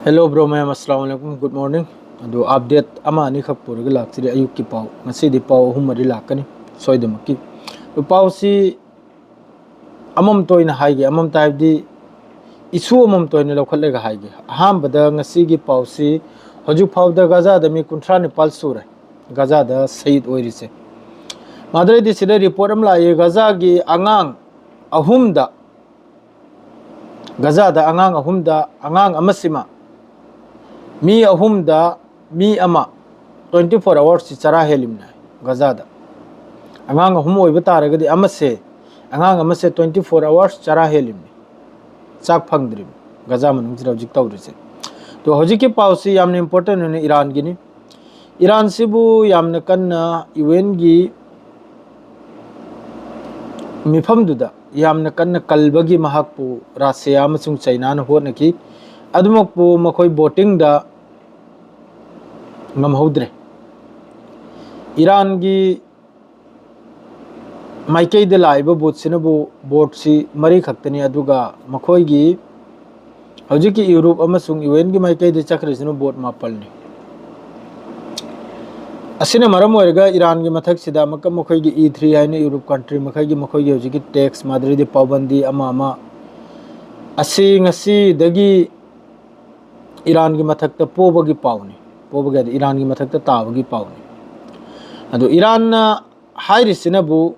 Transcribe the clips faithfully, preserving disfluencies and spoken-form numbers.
Hello bro ꯃꯌꯥꯝ, ꯑꯁꯂꯥꯃꯨ ꯑꯂꯥꯏꯀꯨꯝ, good morning꯫ ꯑꯗꯨ update ꯑꯃ ꯑꯅꯤꯈꯛ ꯄꯨꯔꯒ ꯂꯥꯛꯆꯔꯤ, ꯑꯌꯨꯛꯀꯤ ꯄꯥꯎ꯫ ꯉꯁꯤꯗꯤ ꯄꯥꯎ ꯑꯍꯨꯝ ꯃꯔꯤ ꯂꯥꯛꯀꯅꯤ ꯁꯣꯏꯗꯃꯛꯀꯤ꯫ ꯑꯗꯨ ꯄꯥꯎꯁꯤ ꯑꯃꯃꯝꯇ ꯑꯣꯏꯅ ꯍꯥꯏꯒꯦ, ꯑꯃꯃꯝꯇ ꯍꯥꯏꯕꯗꯤ issue ꯑꯃꯃꯝꯇ ꯑꯣꯏꯅ ꯂꯧꯈꯠꯂꯒ ꯍꯥꯏꯒꯦ꯫ ꯑꯍꯥꯟꯕꯗ ꯉꯁꯤꯒꯤ ꯄꯥꯎꯁꯤ, ꯍꯧꯖꯤꯛ ꯐꯥꯎꯕꯗ ꯒꯖꯥꯗ ꯃꯤ ꯀꯨꯟꯊ꯭ꯔꯥ ꯅꯤꯄꯥꯜ ꯁꯨꯔꯦ ꯒꯖꯥꯗ ꯁꯍꯤꯗ ꯑꯣꯏꯔꯤꯁꯦ꯫ ꯃꯥꯗꯔꯗꯤ ꯁꯤꯗ report ꯑꯃ ꯂꯥꯛꯏ, ꯒꯖꯥꯒꯤ ꯑꯉꯥꯡ ꯑꯍꯨꯝꯗ, ꯒꯖꯥꯗ ꯑꯉꯥꯡ ꯑꯍꯨꯝꯗ, ꯑꯉꯥꯡ ꯑꯃꯁꯤꯃ, ꯃꯤ ꯑꯍꯨꯝꯗ ꯃꯤ ꯑꯃ twenty four hours ꯁꯤ ꯆꯔꯥ ꯍꯦꯜꯂꯤꯕꯅꯦ ꯒꯖꯥꯗ꯫ ꯑꯉꯥꯡ ꯑꯍꯨꯝ ꯑꯣꯏꯕ ꯇꯥꯔꯒꯗꯤ ꯑꯃꯁꯦ, ꯑꯉꯥꯡ ꯑꯃꯁꯦ twenty four hours ꯆꯔꯥ ꯍꯦꯜꯂꯤꯕꯅꯤ, ꯆꯥꯛ ꯐꯪꯗ꯭ꯔꯤꯕꯅꯤ ꯒꯖꯥ ꯃꯅꯨꯡꯁꯤꯗ ꯍꯧꯖꯤꯛ ꯇꯧꯔꯤꯁꯦ꯫ ꯑꯗꯣ ꯍꯧꯖꯤꯛꯀꯤ ꯄꯥꯎꯁꯤ ꯌꯥꯝꯅ important ꯑꯣꯏꯅ ꯏꯔꯥꯟꯒꯤꯅꯤ꯫ ꯏꯔꯥꯟꯁꯤꯕꯨ ꯌꯥꯝꯅ ꯀꯟꯅ UN ꯒꯤ ꯃꯤꯐꯝꯗꯨꯗ ꯌꯥꯝꯅ ꯀꯟꯅ ꯀꯜꯕꯒꯤ ꯃꯍꯥꯛꯄꯨ ꯔꯁꯤꯌꯥ ꯑꯃꯁꯨꯡ ꯆꯩꯅꯥꯅ ꯍꯣꯠꯅꯈꯤ꯫ ꯑꯗꯨꯃꯛꯄꯨ ꯃꯈꯣꯏ voting ꯗ ꯉꯝꯍꯧꯗ꯭ꯔꯦ꯫ ꯏꯔꯥꯟꯒꯤ ꯃꯥꯏꯀꯩꯗ ꯂꯥꯛꯏꯕ vote ꯁꯤꯅꯕꯨ, vote ꯁꯤ ꯃꯔꯤ ꯈꯛꯇꯅꯤ, ꯑꯗꯨꯒ ꯃꯈꯣꯏꯒꯤ ꯍꯧꯖꯤꯛꯀꯤ ꯌꯨꯔꯣꯞ ꯑꯃꯁꯨꯡ UN ꯒꯤ ꯃꯥꯏꯀꯩꯗ ꯆꯠꯈ꯭ꯔꯤꯁꯤꯅ vote ꯃꯥꯄꯜꯅꯤ꯫ ꯑꯁꯤꯅ ꯃꯔꯝ ꯑꯣꯏꯔꯒ ꯏꯔꯥꯟꯒꯤ ꯃꯊꯛꯁꯤꯗ ꯑꯃꯨꯛꯀ ꯃꯈꯣꯏꯒꯤ E three ꯍꯥꯏꯅ ꯌꯨꯔꯣꯞ country ꯃꯈꯩꯒꯤ, ꯃꯈꯣꯏꯒꯤ ꯍꯧꯖꯤꯛꯀꯤ tax, ꯃꯥꯗꯔꯤꯗꯤ ꯄꯥꯕꯟꯗꯤ ꯑꯃ ꯑꯃ ꯑꯁꯤ ꯉꯁꯤꯗꯒꯤ ꯏꯔꯥꯟꯒꯤ ꯃꯊꯛꯇ ꯄꯣꯕꯒꯤ ꯄꯥꯎꯅꯤ꯫ ꯄꯣꯕꯒꯤ ꯍꯥꯏꯗꯤ ꯏꯔꯥꯟꯒꯤ ꯃꯊꯛꯇ ꯇꯥꯕꯒꯤ ꯄꯥꯎꯅꯤ꯫ ꯑꯗꯣ ꯏꯔꯥꯟꯅ ꯍꯥꯏꯔꯤꯁꯤꯅꯕꯨ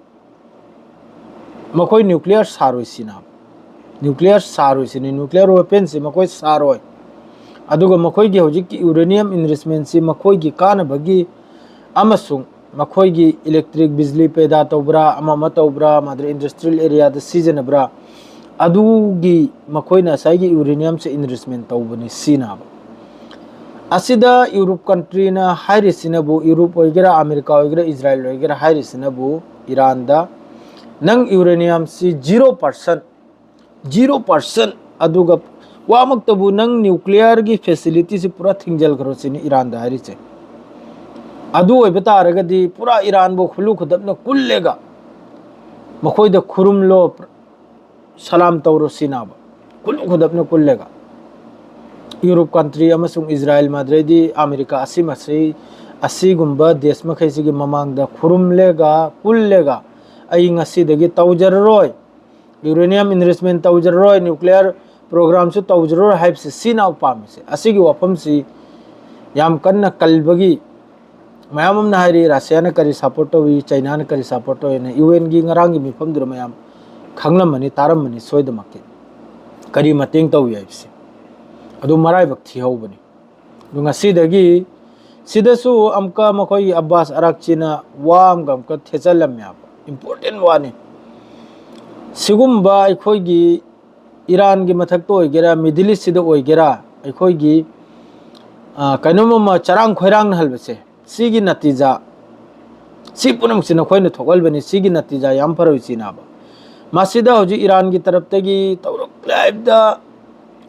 ꯃꯈꯣꯏ nuclear ꯁꯥꯔꯣꯏ ꯁꯤꯅ, nuclear ꯁꯥꯔꯣꯏ ꯁꯤꯅꯤ, nuclear weapon ꯁꯤ ꯃꯈꯣꯏ ꯁꯥꯔꯣꯏ꯫ ꯑꯗꯨꯒ ꯃꯈꯣꯏꯒꯤ ꯍꯧꯖꯤꯛꯀꯤ uranium enrichment ꯁꯤ ꯃꯈꯣꯏꯒꯤ ꯀꯥꯟꯅꯕꯒꯤ ꯑꯃꯁꯨꯡ ꯃꯈꯣꯏꯒꯤ electric ꯕꯤꯖꯂꯤ ꯄꯦꯗꯥ ꯇꯧꯕ꯭ꯔꯥ, ꯑꯃ ꯑꯃ ꯇꯧꯕ꯭ꯔꯥ, ꯃꯥꯗꯔ industrial area ꯗ ꯁꯤꯖꯤꯟꯅꯕ꯭ꯔꯥ, ꯑꯗꯨꯒꯤ ꯃꯈꯣꯏꯅ ꯉꯁꯥꯏꯒꯤ uranium ꯁꯦ enrichment ꯇꯧꯕꯅꯤ ꯁꯤꯅꯕ꯫ ꯑꯁꯤꯗ ꯌꯨꯔꯣꯞ country ꯅ ꯍꯥꯏꯔꯤꯁꯤꯅꯕꯨ, ꯌꯨꯔꯣꯞ ꯑꯣꯏꯒꯦꯔꯥ, ꯑꯃꯦꯔꯤꯀꯥ ꯑꯣꯏꯒꯦꯔꯥ, ꯏꯖꯔꯥꯏꯜ ꯑꯣꯏꯒꯦꯔꯥ, ꯍꯥꯏꯔꯤꯁꯤꯅꯕꯨ ꯏꯔꯥꯟꯗ, "ꯅꯪ uranium ꯁꯤ zero percent, zero percent, ꯑꯗꯨꯒ ꯋꯥꯃꯛꯇꯕꯨ ꯅꯪ nuclear ꯒꯤ facility ꯁꯤ ꯄꯨꯔꯥ ꯊꯤꯡꯖꯤꯜꯈ꯭ꯔꯣ" ꯁꯤꯅꯤ ꯏꯔꯥꯟꯗ ꯍꯥꯏꯔꯤꯁꯦ꯫ ꯑꯗꯨ ꯑꯣꯏꯕ ꯇꯥꯔꯒꯗꯤ ꯄꯨꯔꯥ ꯏꯔꯥꯟꯕꯨ ꯈꯨꯜꯂꯨ ꯈꯨꯗꯞꯅ ꯀꯨꯜꯂꯦꯒ ꯃꯈꯣꯏꯗ ꯈꯨꯔꯨꯝꯂꯣ, ꯁꯂꯥꯝ ꯇꯧꯔꯣ ꯁꯤꯅꯕ, ꯈꯨꯜꯂꯨ ꯈꯨꯗꯞꯅ ꯀꯨꯜꯂꯦꯒ꯫ ꯌꯨꯔꯣꯞ ꯀꯟꯇ꯭ꯔꯤ ꯑꯃꯁꯨꯡ ꯏꯖꯔꯥꯏꯜ, ꯃꯗꯨꯗꯩꯗꯤ ꯑꯃꯦꯔꯤꯀꯥ, ꯑꯁꯤ ꯃꯁꯤ, ꯑꯁꯤꯒꯨꯝꯕ ꯗꯦꯁ ꯃꯈꯩꯁꯤꯒꯤ ꯃꯃꯥꯡꯗ ꯈꯨꯔꯨꯝꯂꯒ, ꯀꯨꯜꯂꯒ, "ꯑꯩ ꯉꯁꯤꯗꯒꯤ ꯇꯧꯖꯔꯔꯣꯏ, ꯌꯨꯔꯦꯅꯤꯌꯝ ꯏꯟꯔꯤꯆꯃꯦꯟ ꯇꯧꯖꯔꯔꯣꯏ, ꯅ꯭ꯌꯨꯀ꯭ꯂꯤꯌꯔ ꯄ꯭ꯔꯣꯒ꯭ꯔꯥꯝꯁꯨ ꯇꯧꯖꯔꯔꯣꯏ" ꯍꯥꯏꯕꯁꯤ ꯁꯤꯅ ꯄꯥꯝꯃꯤꯁꯦ꯫ ꯑꯁꯤꯒꯤ ꯋꯥꯐꯝꯁꯤ ꯌꯥꯝ ꯀꯟꯅ ꯀꯜꯕꯒꯤ ꯃꯌꯥꯝ ꯑꯃꯅ ꯍꯥꯏꯔꯤ, "ꯔꯁꯤꯌꯥꯅ ꯀꯔꯤ ꯁꯄꯣꯔꯠ ꯇꯧꯏ, ꯆꯩꯅꯥꯅ ꯀꯔꯤ ꯁꯄꯣꯔꯠ ꯇꯧꯏꯅ?" ꯌꯨ ꯑꯦꯟꯒꯤ ꯉꯔꯥꯡꯒꯤ ꯃꯤꯐꯝꯗꯨꯗ ꯃꯌꯥꯝ ꯈꯪꯂꯝꯃꯅꯤ, ꯇꯥꯔꯝꯃꯅꯤ ꯁꯣꯏꯗꯃꯛꯀꯤ꯫ ꯀꯔꯤ ꯃꯇꯦꯡ ꯇꯧꯏ ꯍꯥꯏꯕꯁꯦ ꯑꯗꯨ ꯃꯔꯥꯏꯕꯛ ꯊꯤꯍꯧꯕꯅꯤ꯫ ꯑꯗꯨ ꯉꯁꯤꯗꯒꯤ ꯁꯤꯗꯁꯨ ꯑꯃꯨꯛꯀ ꯃꯈꯣꯏꯒꯤ ꯑꯕꯥꯁ ꯑꯔꯥꯛꯆꯤꯅ ꯋꯥ ꯑꯃꯒ ꯑꯃꯨꯛꯀ ꯊꯦꯠꯆꯜꯂꯝꯃꯦ ꯍꯥꯏꯕ, ꯏꯝꯄꯣꯔꯇꯦꯟ ꯋꯥꯅꯤ꯫ ꯁꯤꯒꯨꯝꯕ ꯑꯩꯈꯣꯏꯒꯤ ꯏꯔꯥꯟꯒꯤ ꯃꯊꯛꯇ ꯑꯣꯏꯒꯦꯔꯥ, ꯃꯤꯗꯜ ꯏꯁꯁꯤꯗ ꯑꯣꯏꯒꯦꯔꯥ, ꯑꯩꯈꯣꯏꯒꯤ, ꯑ, ꯀꯩꯅꯣꯝ ꯑꯃ ꯆꯔꯥꯡ ꯈꯣꯏꯔꯥꯡꯅꯍꯜꯕꯁꯦ, ꯁꯤꯒꯤ ꯅꯇꯤꯖꯥ, ꯁꯤ ꯄꯨꯝꯅꯃꯛꯁꯤ ꯅꯈꯣꯏꯅ ꯊꯣꯛꯍꯜꯕꯅꯤ꯫ ꯁꯤꯒꯤ ꯅꯇꯤꯖꯥ ꯌꯥꯝ ꯐꯔꯣꯏ ꯆꯤꯅꯥꯕ꯫ ꯃꯁꯤꯗ ꯍꯧꯖꯤꯛ ꯏꯔꯥꯟꯒꯤ ꯇꯔꯞꯇꯒꯤ ꯇꯧꯔꯛꯂꯦ ꯍꯥꯏꯕꯗ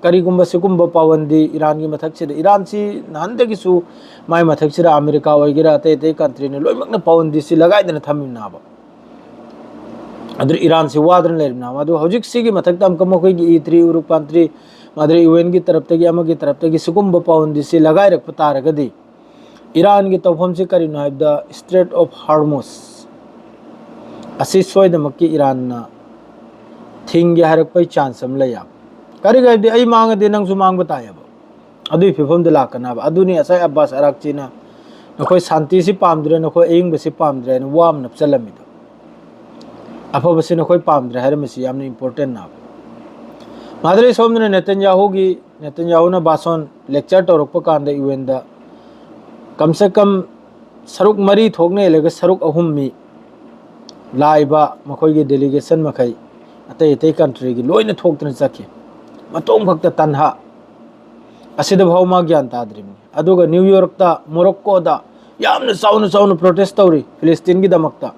ꯀꯔꯤꯒꯨꯝꯕ ꯁꯤꯒꯨꯝꯕ ꯄꯥꯕꯟꯗꯤ ꯏꯔꯥꯟꯒꯤ ꯃꯊꯛꯁꯤꯗ, ꯏꯔꯥꯟꯁꯤ ꯅꯍꯥꯟꯗꯒꯤꯁꯨ ꯃꯥꯏ ꯃꯊꯛꯁꯤꯗ ꯑꯃꯦꯔꯤꯀꯥ ꯑꯣꯏꯒꯦꯔꯥ, ꯑꯇꯩ ꯑꯇꯩ ꯀꯟꯇ꯭ꯔꯤꯅ ꯂꯣꯏꯅꯃꯛꯅ ꯄꯥꯕꯟꯗꯤꯁꯤ ꯂꯒꯥꯏꯗꯅ ꯊꯝꯃꯤꯕꯅꯦꯕ꯫ ꯑꯗꯨ ꯏꯔꯥꯟꯁꯤ ꯋꯥꯗꯅ ꯂꯩꯔꯤꯕꯅꯦꯕ꯫ ꯑꯗꯨ ꯍꯧꯖꯤꯛ ꯁꯤꯒꯤ ꯃꯊꯛꯇ ꯑꯃꯨꯛꯀ ꯃꯈꯣꯏꯒꯤ ꯏ ꯊ꯭ꯔꯤ ꯎꯔꯨꯛ ꯀꯟꯇ꯭ꯔꯤ, ꯃꯗꯨꯗ ꯌꯨ ꯑꯦꯟꯒꯤ ꯇꯔꯞꯇꯒꯤ, ꯑꯃꯒꯤ ꯇꯔꯞꯇꯒꯤ ꯁꯤꯒꯨꯝꯕ ꯄꯥꯕꯟꯗꯤꯁꯤ ꯂꯒꯥꯏꯔꯛꯄ ꯇꯥꯔꯒꯗꯤ, ꯏꯔꯥꯟꯒꯤ ꯇꯧꯐꯝꯁꯤ ꯀꯔꯤꯅꯣ ꯍꯥꯏꯕꯗ, ꯏꯁꯇ꯭ꯔꯦꯠ ꯑꯣꯐ ꯍꯥꯔꯃꯨꯁ ꯑꯁꯤ ꯁꯣꯏꯗꯃꯛꯀꯤ ꯏꯔꯥꯟꯅ ꯊꯤꯡꯒꯦ ꯍꯥꯏꯔꯛꯄꯒꯤ ꯆꯥꯟꯁ ꯑꯃ ꯂꯩ ꯍꯥꯏꯕ꯫ ꯀꯔꯤꯒꯤ ꯍꯥꯏꯕꯗꯤ, ꯑꯩ ꯃꯥꯡꯉꯗꯤ ꯅꯪꯁꯨ ꯃꯥꯡꯕ ꯇꯥꯏ ꯍꯥꯏꯕ꯫ ꯑꯗꯨꯒꯤ ꯐꯤꯕꯝꯗ ꯂꯥꯛꯀꯅꯤ ꯍꯥꯏꯕ꯫ ꯑꯗꯨꯅꯤ ꯉꯁꯥꯏ ꯑꯕꯥꯁ ꯑꯔꯥꯛꯆꯤꯅ, "ꯅꯈꯣꯏ ꯁꯥꯟꯇꯤꯁꯤ ꯄꯥꯝꯗ꯭ꯔꯦ, ꯅꯈꯣꯏ ꯑꯏꯪꯕꯁꯤ ꯄꯥꯝꯗ꯭ꯔꯦ" ꯍꯥꯏꯅ ꯋꯥ ꯑꯃ ꯅꯞꯆꯜꯂꯝꯃꯤꯗꯣ꯫ ꯑꯐꯕꯁꯤ ꯅꯈꯣꯏ ꯄꯥꯝꯗ꯭ꯔꯦ ꯍꯥꯏꯔꯝꯃꯤꯁꯤ ꯌꯥꯝꯅ ꯏꯝꯄꯣꯔꯇꯦꯟ ꯍꯥꯏꯕ꯫ ꯃꯥꯗ꯭ꯔꯦ ꯁꯣꯝꯗꯅ ꯅꯦꯇꯟꯌꯥꯍꯨꯒꯤ, ꯅꯦꯇꯟꯌꯥꯍꯨꯅ ꯚꯥꯁꯣꯟ, ꯂꯦꯛꯆꯔ ꯇꯧꯔꯛꯄ ꯀꯥꯟꯗ ꯌꯨ ꯑꯦꯟꯗ ꯀꯝ ꯁꯦ ꯀꯝ ꯁꯔꯨꯛ ꯃꯔꯤ ꯊꯣꯛꯅ ꯌꯦꯜꯂꯒ ꯁꯔꯨꯛ ꯑꯍꯨꯝ ꯃꯤ ꯂꯥꯛꯏꯕ ꯃꯈꯣꯏꯒꯤ ꯗꯦꯂꯤꯒꯦꯁꯟ ꯃꯈꯩ ꯑꯇꯩ ꯑꯇꯩ ꯀꯟꯇ꯭ꯔꯤꯒꯤ ꯂꯣꯏꯅ ꯊꯣꯛꯇꯅ ꯆꯠꯈꯤ꯫ ꯃꯇꯣꯝ ꯈꯛꯇ ꯇꯟꯍꯥ꯫ ꯑꯁꯤꯗ ꯐꯥꯎ ꯃꯥ ꯒ꯭ꯌꯥꯟ ꯇꯥꯗ꯭ꯔꯤꯕꯅꯤ꯫ ꯑꯗꯨꯒ ꯅ꯭ꯌꯨ ꯌꯣꯔꯛꯇ, ꯃꯣꯔꯣꯛꯀꯣꯗ ꯌꯥꯝꯅ ꯆꯥꯎꯅ ꯆꯥꯎꯅ ꯄ꯭ꯔꯣꯇꯦꯁ ꯇꯧꯔꯤ ꯐꯤꯂꯤꯁꯇꯤꯟꯒꯤꯗꯃꯛꯇ꯫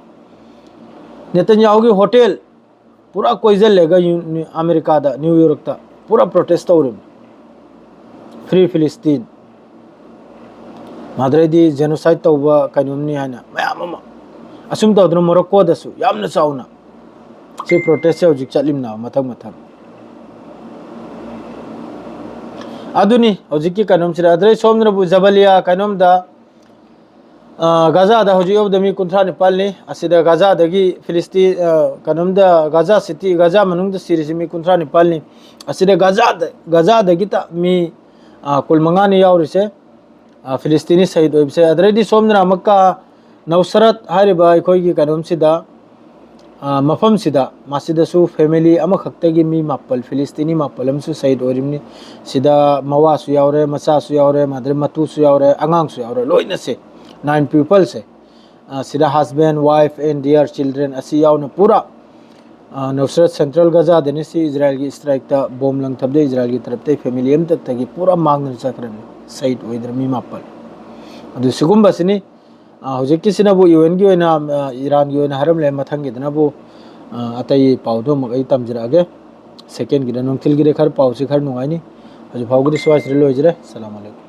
ꯅꯦꯇꯟꯌꯥꯍꯨꯒꯤ ꯍꯣꯇꯦꯜ ꯄꯨꯔꯥ ꯀꯣꯏꯁꯤꯜꯂꯒ ꯌꯨ-, ꯑꯃꯦꯔꯤꯀꯥꯗ, ꯅ꯭ꯌꯨ ꯌꯣꯔꯛꯇ ꯄꯨꯔꯥ ꯄ꯭ꯔꯣꯇꯦꯁ ꯇꯧꯔꯤꯕꯅꯤ꯫ "ꯐ꯭ꯔꯤ ꯐꯤꯂꯤꯁꯇꯤꯟ"꯫ ꯃꯗꯨꯗꯩꯗꯤ ꯖꯦꯅꯣꯁꯥꯏꯠ ꯇꯧꯕ ꯀꯩꯅꯣꯝꯅꯤ ꯍꯥꯏꯅ ꯃꯌꯥꯝ ꯑꯃ꯫ ꯑꯁꯨꯝ ꯇꯧꯗꯅ ꯃꯣꯔꯣꯛꯀꯣꯗꯁꯨ ꯌꯥꯝꯅ ꯆꯥꯎꯅ ꯁꯤ ꯄ꯭ꯔꯣꯇꯦꯁꯁꯦ ꯍꯧꯖꯤꯛ ꯆꯠꯂꯤꯕꯅꯦꯕ ꯃꯊꯪ ꯃꯊꯪ꯫ ꯑꯗꯨꯅꯤ ꯍꯧꯖꯤꯛꯀꯤ ꯀꯩꯅꯣꯝꯁꯤꯗ꯫ ꯑꯗꯨꯗꯩ ꯁꯣꯝꯗꯅꯕꯨ ꯖꯕꯂꯤꯌꯥ ꯀꯩꯅꯣꯝꯗ, ꯑ, ꯒꯥꯖꯥꯗ ꯍꯧꯖꯤꯛ ꯌꯧꯕꯗ ꯃꯤ ꯀꯨꯟꯊ꯭ꯔꯥ ꯅꯤꯄꯥꯜꯅꯤ꯫ ꯑꯁꯤꯗ ꯒꯥꯖꯥꯗꯒꯤ ꯐꯤꯂꯤꯁꯇꯤ-, ꯑ, ꯀꯩꯅꯣꯝꯗ ꯒꯥꯖꯥ ꯁꯤꯇꯤ, ꯒꯥꯖꯥ ꯃꯅꯨꯡꯗ ꯁꯤꯔꯤꯁꯤ ꯃꯤ ꯀꯨꯟꯊ꯭ꯔꯥ ꯅꯤꯄꯥꯜꯅꯤ꯫ ꯑꯁꯤꯗ ꯒꯥꯖꯥꯗ-, ꯒꯥꯖꯥꯗꯒꯤꯇ ꯃꯤ, ꯑ, ꯀꯨꯟ ꯃꯉꯥꯅꯤ ꯌꯥꯎꯔꯤꯁꯦ, ꯑ, ꯐꯤꯂꯤꯁꯇꯤꯅꯤ ꯁꯍꯤꯗ ꯑꯣꯏꯕꯁꯦ꯫ ꯑꯗꯨꯗꯩꯗꯤ ꯁꯣꯝꯗꯅ ꯑꯃꯨꯛꯀ ꯅꯧꯁꯔꯠ ꯍꯥꯏꯔꯤꯕ ꯑꯩꯈꯣꯏꯒꯤ ꯀꯩꯅꯣꯝꯁꯤꯗ, ꯑ, ꯃꯐꯝꯁꯤꯗ, ꯃꯁꯤꯗꯁꯨ ꯐꯦꯃꯤꯂꯤ ꯑꯃꯈꯛꯇꯒꯤ ꯃꯤ ꯃꯥꯄꯜ, ꯐꯤꯂꯤꯁꯇꯤꯅꯤ ꯃꯥꯄꯜ ꯑꯃꯁꯨ ꯁꯍꯤꯗ ꯑꯣꯏꯔꯤꯕꯅꯤ꯫ ꯁꯤꯗ ꯃꯋꯥꯁꯨ ꯌꯥꯎꯔꯦ, ꯃꯆꯥꯁꯨ ꯌꯥꯎꯔꯦ, ꯃꯗꯨꯗꯩ ꯃꯇꯨꯁꯨ ꯌꯥꯎꯔꯦ, ꯑꯉꯥꯡꯁꯨ ꯌꯥꯎꯔꯦ, ꯂꯣꯏꯅꯁꯦ, nine peopleꯁꯦ꯫ ꯑ, ꯁꯤꯗ husband, wife and their children ꯑꯁꯤ ꯌꯥꯎꯅ ꯄꯨꯔꯥ, ꯑ, ꯅꯧꯁꯔꯠ ꯁꯦꯟꯇ꯭ꯔꯦꯜ ꯒꯖꯥꯗꯅꯤ꯫ ꯁꯤ ꯏꯖꯔꯥꯏꯜꯒꯤ ꯏꯁꯇ꯭ꯔꯥꯏꯛꯇ, ꯕꯣꯝ ꯂꯪꯊꯕꯗ ꯏꯖꯔꯥꯏꯜꯒꯤ ꯇꯔꯞꯇꯒꯤ ꯐꯦꯃꯤꯂꯤ ꯑꯃꯇꯛꯇꯒꯤ ꯄꯨꯔꯥ ꯃꯥꯡꯗꯅ ꯆꯠꯈ꯭ꯔꯕꯅꯤ, ꯁꯍꯤꯗ ꯑꯣꯏꯗ꯭ꯔ ꯃꯤ ꯃꯥꯄꯜ꯫ ꯑꯗꯨ ꯁꯤꯒꯨꯝꯕꯁꯤꯅꯤ꯫ ꯑ, ꯍꯧꯖꯤꯛꯀꯤꯁꯤꯅꯕꯨ ꯌꯨ ꯑꯦꯟꯒꯤ ꯑꯣꯏꯅ, ꯑ, ꯏꯔꯥꯟꯒꯤ ꯑꯣꯏꯅ ꯍꯥꯏꯔꯝꯂꯦ꯫ ꯃꯊꯪꯒꯤꯗꯅꯕꯨ, ꯑ, ꯑꯇꯩ ꯄꯥꯎꯗꯣ ꯑꯃꯨꯛ ꯑꯩ ꯇꯝꯖꯔꯛꯑꯒꯦ꯫ ꯁꯦꯀꯦꯟꯒꯤꯗ, ꯅꯨꯡꯊꯤꯜꯒꯤꯗ ꯈꯔ ꯄꯥꯎꯁꯤ ꯈꯔ ꯅꯨꯡꯉꯥꯏꯅꯤ꯫ ꯍꯧꯖꯤꯛ ꯐꯥꯎꯒꯤꯗꯤ ꯁ꯭ꯋꯥꯏꯁꯤꯗ ꯂꯣꯏꯖꯔꯦ꯫ ꯁꯂꯥꯝ ꯑꯂꯩꯀꯨꯝ꯫